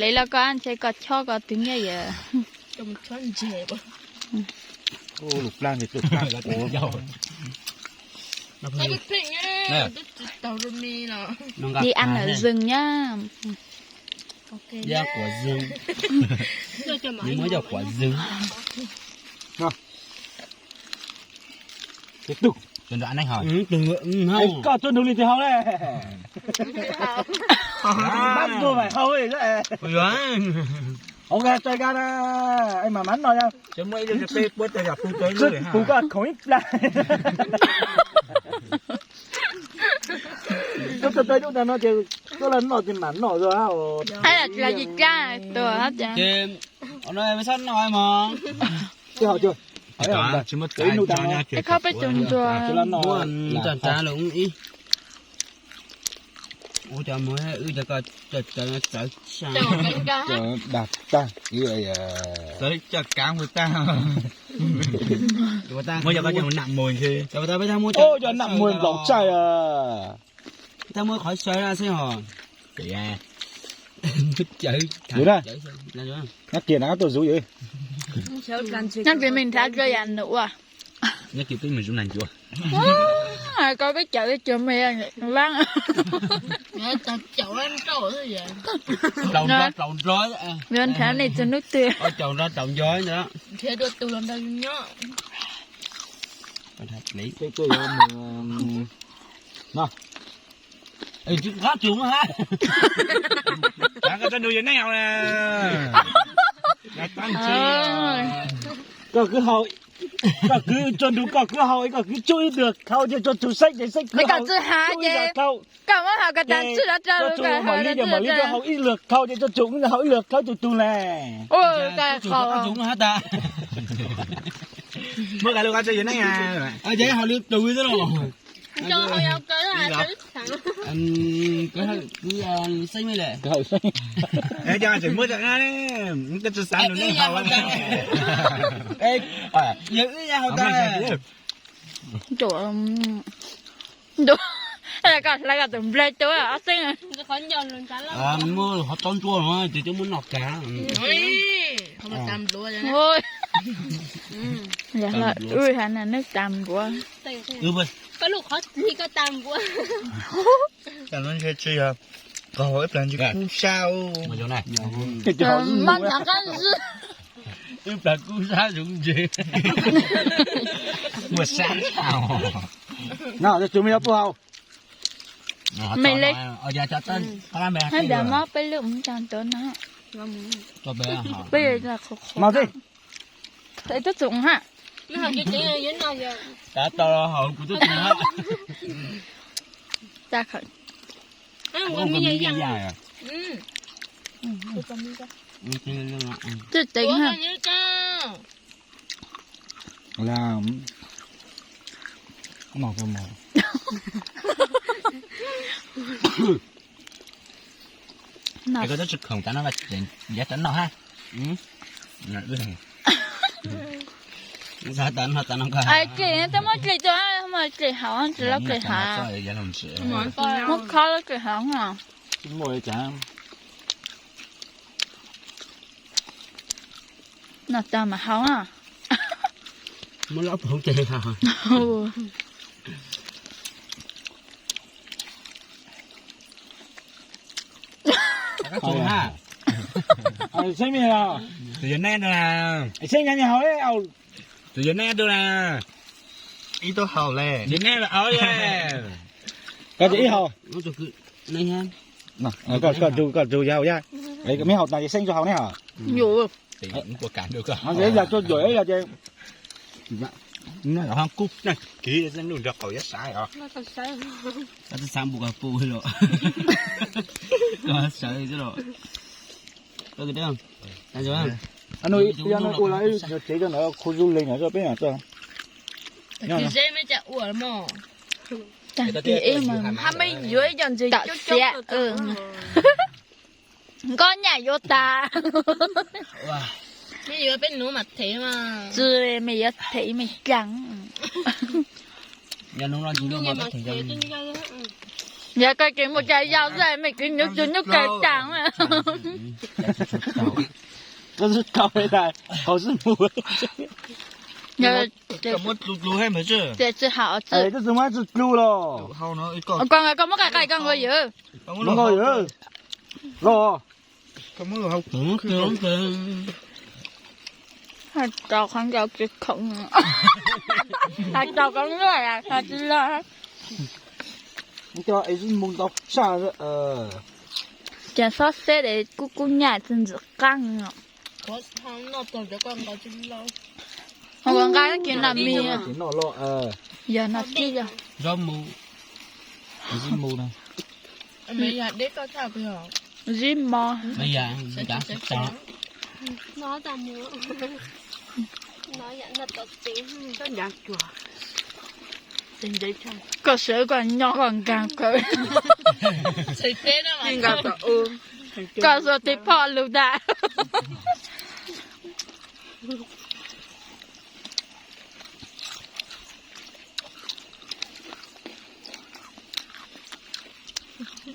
Lev los koj ntshe koj chob koj twg nyiaj yam. Đi ăn ở rừng nhá. Yog quav zws. Muab yog quav zws. Koj tuaj nrug li tis hau le. Bab tuaj vais hau. Ok, tso ka na. Mas mam noj, pub koj khoom ib plag. Koj tso peb lub tag no ces koj los noj ces mam noj. Tsis tau noj mog. Tsis muaj txav, ib khob peb caug ntuag. Muaj txav lawm ib. Ua cov muag wb cov ko cov txawv tshaj. Dag tag. Txawv coj kav mus tag. Muab cov ko coj mus nam mus ntshe. Cov nam mus nplaum tsaij. Tag muab qhov xyaw xwb hos. Nab kiag na tuaj zuv. Nab kiag me nrhav dlua yam nws ua. Nab kiag peb mus zuv nas ncuav. Koj peb cawm cuag me vaab. Nrhav nej txug nub twg. Caum nrog caum nco ntag. Qab tsuas ha. Koj tso nrug yawg neej haus na. Koj kwv haus, koj kwv tso nrug koj kwv haus, koj kwv tsuj ib lwg khau ces tso tsug saib ces saib kwv haus tsuj ib lwg khau. Koj muab haus koj tas tswj rov rau mam li ces mam li koj haus ib lwg khau ces tso tsug haus ib lwg khau tsuj tug le. Muab ka lug qab tso yawg neej a. Ces haus li tus xwb los. Xeeb me le. Tseem muab, koj tsis xav nrug neej haus. Yawg wb ya haus tas. Koj hlais koj tus nplaig tua ob xeeb. Muab qhov taub ntsuab no ces coj muab noj kag. Wb has neb tas npuav. Koj lub qhov ni koj tas npuav. Tsis yog, koj haus ib plag ntsis kub sab. Mas nthav qab ntsis. Ib plag kub sab zoov ntses. Muaj sab. No, tsuas me yuav puj haus. Me le. Hab tas mob peb lub mus tag tuav no. Peb qhov qhov. Tub txum ha. Tav tau haus kuv tub txum ha. Tag khawm. Twb teev ha. Koj tsis khoom tas no, yav tas noj ha. Klim, twb muab klim tuaj, klim haus, tsis lub klim haus. Muab khob lub klim haus. Noj tag mas haus. Muab lub phoov ces haus. Tus yawg neb na. Tus yawg neb na. Ib tug haus le. Yawg neb, koj ces ib haus. Koj tsuas yog haus yaj. Me haus tas ces Xeeb tsuas haus ne hos. Yog tsuas duam yog ces kub kiv nrog qaum yab sav os. Koj twb xav npu koj pum los. Koj sawv xwb los. Koj kv dab. Ua los ib nyuag tsev rau ntawd khu du lịch ntawd rau peb ntawd. Hab me yuav ib co ntses coob coob. Nkoj nyaj yuav tas. Tsis, me yuav them me caag. Yog koj tsis mus cov yau xwb, mej kwv nyuj tsuag nyuj kaw tas. Koj twb tau tas, qhov xwb mus. Tias tsis hau, koj muab qais qais koj nkaus yawm. Los. Hais tau qhov ncauj tsis khoom, hais tau qhov ncauj tsis los. Ces xob xeb es kub kub nyaj txog ntxim qab. Ua nqa kiag noj mis, yog noj tib yog. Zib mos. Koj sawv koj nyob koj nkaag kawg. Koj xuas tes phoj lug tag.